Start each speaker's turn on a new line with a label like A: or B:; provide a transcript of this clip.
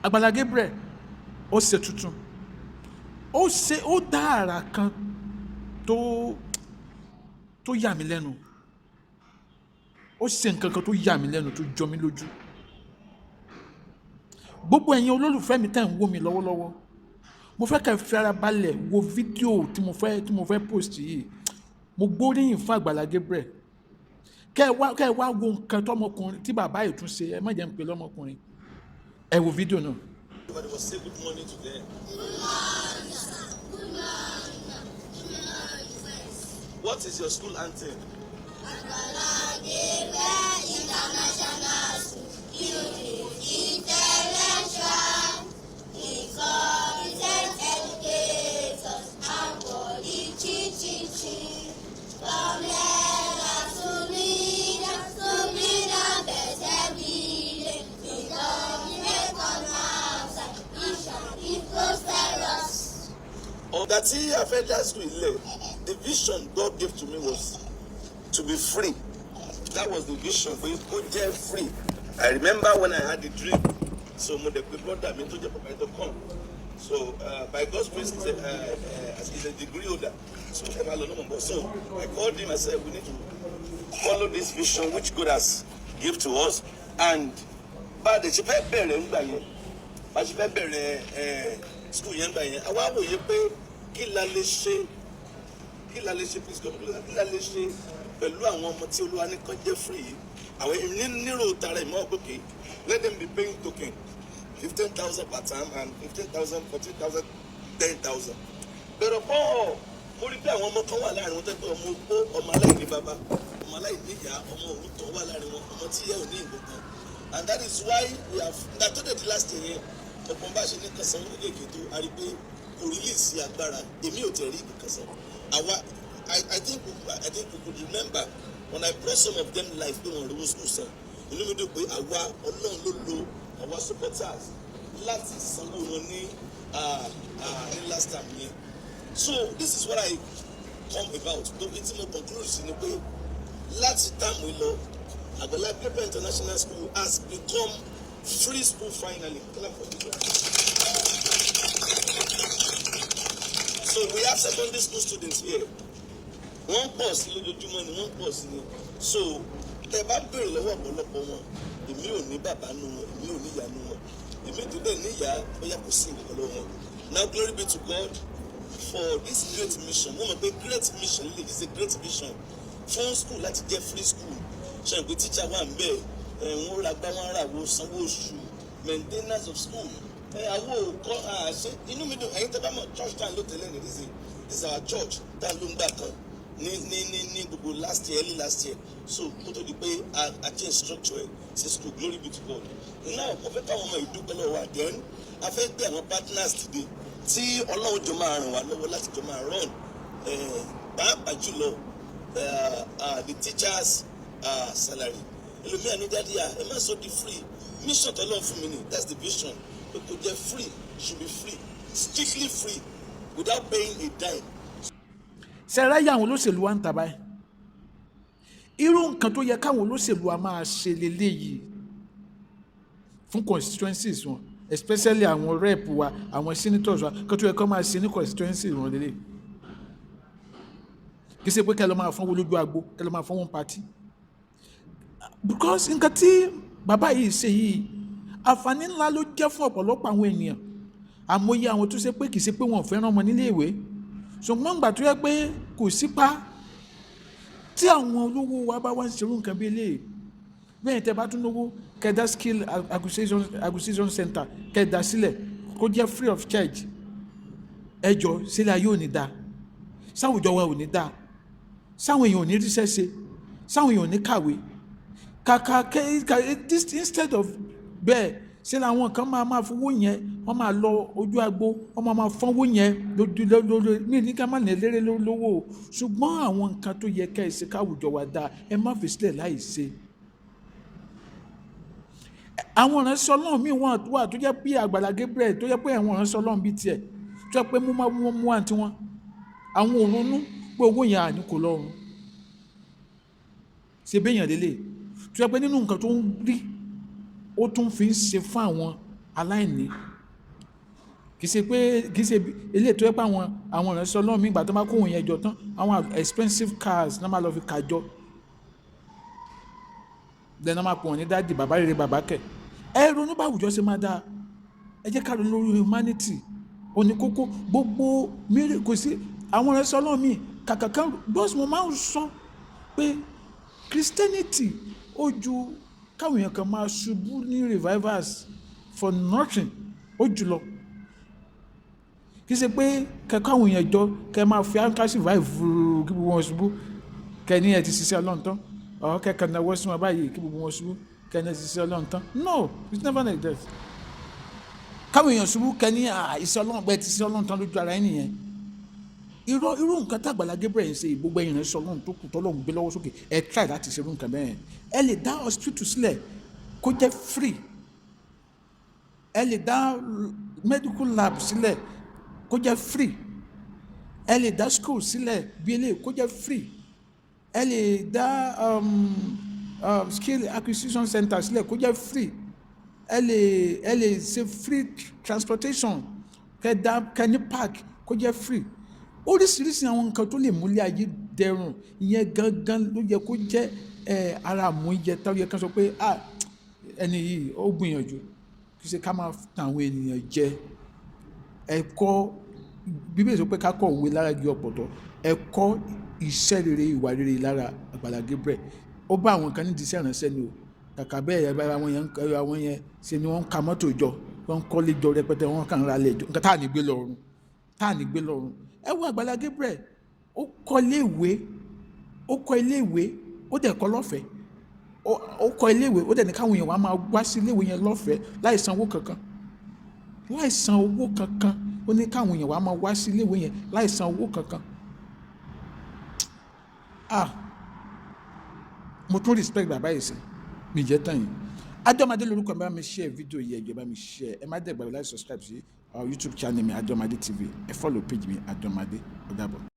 A: Àgbàlá Gabriel, ó ṣe tuntun, ó ṣe, ó dá àrà kan tó yà mí lẹ́nu. Ó ṣe nǹkan kan tó yà mí lẹ́nu, tó jọ mí lójú. Gbogbo ẹ̀yin olólùfẹ́ mi tẹ́ ń wò mí lọ́wọ́lọ́wọ́, mo fẹ́ kẹ́ fi ara balẹ̀ wo fídíò tí mo fẹ́ post yìí. Mo gbóríyìn fún Àgbàlá Gabriel. Kẹ́ ẹ wá wo nǹkan tọmọkùnrin tí bàbá yìí tún ṣe. Ẹ má jẹ́ ń pè lọ́mọkùnrin. Ẹ wo fídíò náà.
B: Everybody was say good morning to them.
C: Good morning. Good morning, friends.
B: What is your school anthem?
C: Àgbàlá Gabriel International School, building intellectual, incompetent educators, and body chi chi chi. From learner to leader best every day. We dominate on outside, vision is prosperous.
B: Ọ̀gá tí a fẹ́ dá school ilẹ̀, the vision God gave to me was to be free. That was the vision, pé kó jẹ́ free. I remember when I had the dream. So mo dẹ̀ pé brother mi tó jẹ́ proprietor come. So by God's grace, he's a degree holder. So ẹ máa lọ ní mọ̀ bọ̀. So I called him. I said, "We need to follow this vision which God has give to us." And bá a dẹ̀ ṣe fẹ́ bẹ̀rẹ̀ ńgbà yẹn, bá a ṣe fẹ́ bẹ̀rẹ̀ school yẹn ńgbà yẹn, àwa wòye pé kí la lè ṣe, kí la lè ṣe, please God, kí la lè ṣe pẹ̀lú àwọn ọmọ tí Olúwa ní kán jẹ́ free yìí? Àwọn èmi nírò tara ìmọ̀ òkè, let them be paying token, 15,000 per term and 15,000, 14,000, 10,000. Bẹ̀rẹ̀ pọ̀, mo rí pé àwọn ọmọ kan wà láàrin wọn tẹ́ pé ọmọ opó, ọmọ aláìní bàbá, ọmọ aláìní ìyá, ọmọ òrukàn wà láàrin wọn, ọmọ tí yẹ ò ní ìgbò kan. And that is why we have that tó dẹ̀ di last year yẹn, ọ̀pọ̀ bá ṣe ní kan sanwó kéékèèké tó a rí pé kò rí lè sí agbára. Èmi ò tẹ̀ rí ìgbò kan san. Àwa I think we could remember when I brought some of them live pé wọ́n rówó school san. Inú mi dùn pé àwa, Ọlọ́run ló lo àwa supporters láti sanwó wọn ní last time yẹn. So this is what I come about. Tó fi tí mo conclude sí ni pé láti term lọ, Àgbàlá Gabriel International School has become free school finally. Clap for Jesus. So we have secondary school students here. Wọ́n pọ̀ sí lójoojúmọ́ ni, wọ́n pọ̀ sí ni. So tẹ bá béèrè lọ́wọ́ ọ̀pọ̀lọpọ̀ wọn, èmi ò ní bàbá nu wọn, èmi ò ní ìyá nu wọn, èmi tó dẹ̀ níyà, bóyá kò sí nǹkan lọ́wọ́ wọn. Now, glory be to God for this great mission. Mo mọ̀ pé great mission lè, this is a great mission fún school láti jẹ́ free school. Ṣe pé teacher wà ń bẹ̀, ẹ̀ wọ́n ra gbá, wọ́n rà wo, sanwó oṣù, maintenance of school, ẹ̀ àwọ̀ òkọ́ àṣẹ. Inú mi dùn. Ẹ̀yin tẹ́ bá mọ̀, church tá à ń lò tẹ́lẹ̀ ní, this is our church tá à ń lò ń gbà kan ní gbogbo last year, early last year. So kó tó di pé a change structure ẹ̀ sí school. Glory be to God. Now, mo fẹ́ káwọn ọmọ ìdúpẹ́ lọ́wọ́ wa. Then a fẹ́ gbé àwọn partners dìde tí Ọlọ́run jọ máa ràn wá lọ́wọ́ láti jọ máa run, pàápàá jùlọ the teachers' salary. Ẹlòmíà ní, "Daddy, à ẹ má sọ di free." Mission tọ́lọ́run fún mi ni, that's the vision, pé kò jẹ́ free, should be free, strictly free, without paying a dime.
A: Ṣẹ̀ráyà àwọn olóṣèlú wa ń ta báyìí. Irú nǹkan tó yẹ káwọn olóṣèlú wa máa ṣe leléyìí fún constituencies wọn, especially àwọn rep wa, àwọn senators wa, kó tó yẹ kó máa ṣe ní constituencies wọn lélẹ̀. Kì í ṣe pé kẹ́ lọ́ máa fọ́nwó lójú agbo, kẹ́ lọ́ máa fọ́nwó party, because nǹkan tí bàbá yìí ṣe yìí, àǹfààní ńlá ló jẹ́ fún ọ̀pọ̀lọpọ̀ àwọn ènìyàn. Àmọye àwọn tó ṣe pé kì í ṣe pé wọn ò fẹ́ràn ọmọ nílé ìwé, ṣùgbọ́n ìgbà tó yẹ pé kò sípa tí àwọn olówó wa bá wá ń ṣerú nǹkan bí eléyìí bẹ́ẹ̀, tẹ́ bá tún lówó kẹ́dá skill acquisition center, kẹ́dá sílẹ̀ kó jẹ́ free of charge, ẹjọ́ sílẹ̀ ayé ò ní dáa, sáwùjọ wa ò ní dáa, sáwọn èèyàn ò ní ríṣẹ́ ṣe, sáwọn èèyàn ò ní kàwé. Kàkà kẹ́ this, instead of bẹ́ẹ̀, ṣé làwọn kan máa máa fowó yẹn, wọ́n máa lọ ojú agbo, wọ́n máa máa fọ́nwó yẹn lójú lójú mí ní ká má ní eléré lówó o. Ṣùgbọ́n àwọn nǹkan tó yẹ ká ẹ ṣe káwùjọ wa dáa, ẹ má fi sílẹ̀ láì ṣe. Àwọn ìránṣẹ́ Ọlọ́run míì wọ́n wà tó jẹ́ pé Àgbàlá Gabriel, tó jẹ́ pé àwọn ìránṣẹ́ Ọlọ́run bíi tiẹ̀, tó jẹ́ pé mú mú mú àǹtí wọn, àwọn ò ronú pé owó yẹn àní kò lọ́rùn ṣe béèyàn lélẹ̀, tó jẹ́ pé nínú nǹkan tó ń rí, ó tún fi ń ṣe fún àwọn Aláìní, kì í ṣe pé kì í ṣe ilé tó yẹ pé àwọn ìránṣẹ́ Ọlọ́run mi, ìgbà tó bá kó òun yẹn jọ tán, àwọn expensive cars náà máa lọ fi kàjọ. Then náà máa pè wọ́n ní daddy, bàbá rere, bàbá kẹ̀. Ẹ ronú bá àwùjọ ṣe máa dáa. Ẹ jẹ́ ká ronú lórí humanity oníkókó gbogbo mírè. Kò sí àwọn ìránṣẹ́ Ọlọ́run mi kàkà kan bọ́sì. Mo máa ń sọ pé Christianity ó ju káwọn èèyàn kan máa ṣubú ní revivals for nothing, ó jùlọ. Kì í ṣe pé kẹ́kọ̀ọ́ àwọn èèyàn jọ, kẹ́ máa fi handkerchief báyìí fúrú kí gbogbo wọn ṣubú, kẹ́ ní ẹ ti ṣiṣẹ́ Ọlọ́run tán, ọ̀ kẹ́kẹ́ náwó sí wọn báyìí kí gbogbo wọn ṣubú, kẹ́ ní ẹ ti ṣiṣẹ́ Ọlọ́run tán. No, it's never like that. Káwọn èèyàn ṣubú, kẹ́ ní iṣẹ́ Ọlọ́run pé ẹ ti ṣiṣẹ́ Ọlọ́run tán lójú ara yín nìyẹn. Irọ́. Irú nǹkan tí Àgbàlá Gabriel ń ṣe, gbogbo ẹ̀yin ìránṣẹ́ Ọlọ́run tó kù tọ́lọ́run gbé lọ́wọ́ sókè, ẹ try láti ṣe irú nǹkan bẹ́ẹ̀. Ẹ lè dá hospital sílẹ̀ kó jẹ́ free. Ẹ lè dá medical lab sílẹ̀ kó jẹ́ free. Ẹ lè dá school sílẹ̀ bí eléyìí kó jẹ́ free. Ẹ lè dá skill acquisition center sílẹ̀ kó jẹ́ free. Ẹ lè ṣe free transportation, kẹ dá kẹ ní park kó jẹ́ free. Oríṣiríṣi àwọn nǹkan tó lè múlé ayé dẹrùn, ìyẹn gangan ló yẹ kó jẹ́ ara àmúyẹ tó yẹ ká sọ pé, "Ah, ẹni yìí ó gbìyànjú." Kì í ṣe ká máa tan àwọn ènìyàn jẹ. Ẹ̀kọ́ Bíbélì sọ pé ká kọ́ òwe lára igi ọ̀pọ̀tọ́. Ẹ̀kọ́ iṣẹ́ rere, ìwà rere lára Àgbàlá Gabriel. Ó bá àwọn kan nídìí iṣẹ́ ìránṣẹ́ ni o. Kàkà bẹ́ẹ̀, àwọn yẹn ṣe ni wọ́n ń ka mọ́tò jọ, wọ́n ń kọ́lé jọ rẹpẹtẹ, wọ́n kàn ń ra ilẹ̀ jọ, nǹkan tá à ní gbé lọ́rùn, tá à ní gbé lọ́rùn. Ẹ wo Àgbàlá Gabriel, ó kọ́ ilé ìwé, ó kọ́ ilé ìwé, ó dẹ̀ kọ́ lọ́fẹ̀ẹ́. Ó kọ́ ilé ìwé, ó dẹ̀ ní káwọn èèyàn wá máa wá sí ilé ìwé yẹn lọ́fẹ̀ẹ́ láì san owó kankan, láì san owó kankan. Ó ní káwọn èèyàn wá máa wá sí ilé ìwé yẹn láì san owó kankan. Ah, mo tún respect bàbá yìí sí mi jẹ́ tán yìí. Adéọmọdé lórúkọ mi. Bá mi share fídíò yìí, ẹ jọ̀ọ́, bá mi share. Ẹ má dẹ̀ gbàgbé láti subscribe sí our YouTube channel mi, Adéọmọdé TV. Ẹ follow page mi, Adéọmọdé. Ó dàbọ̀.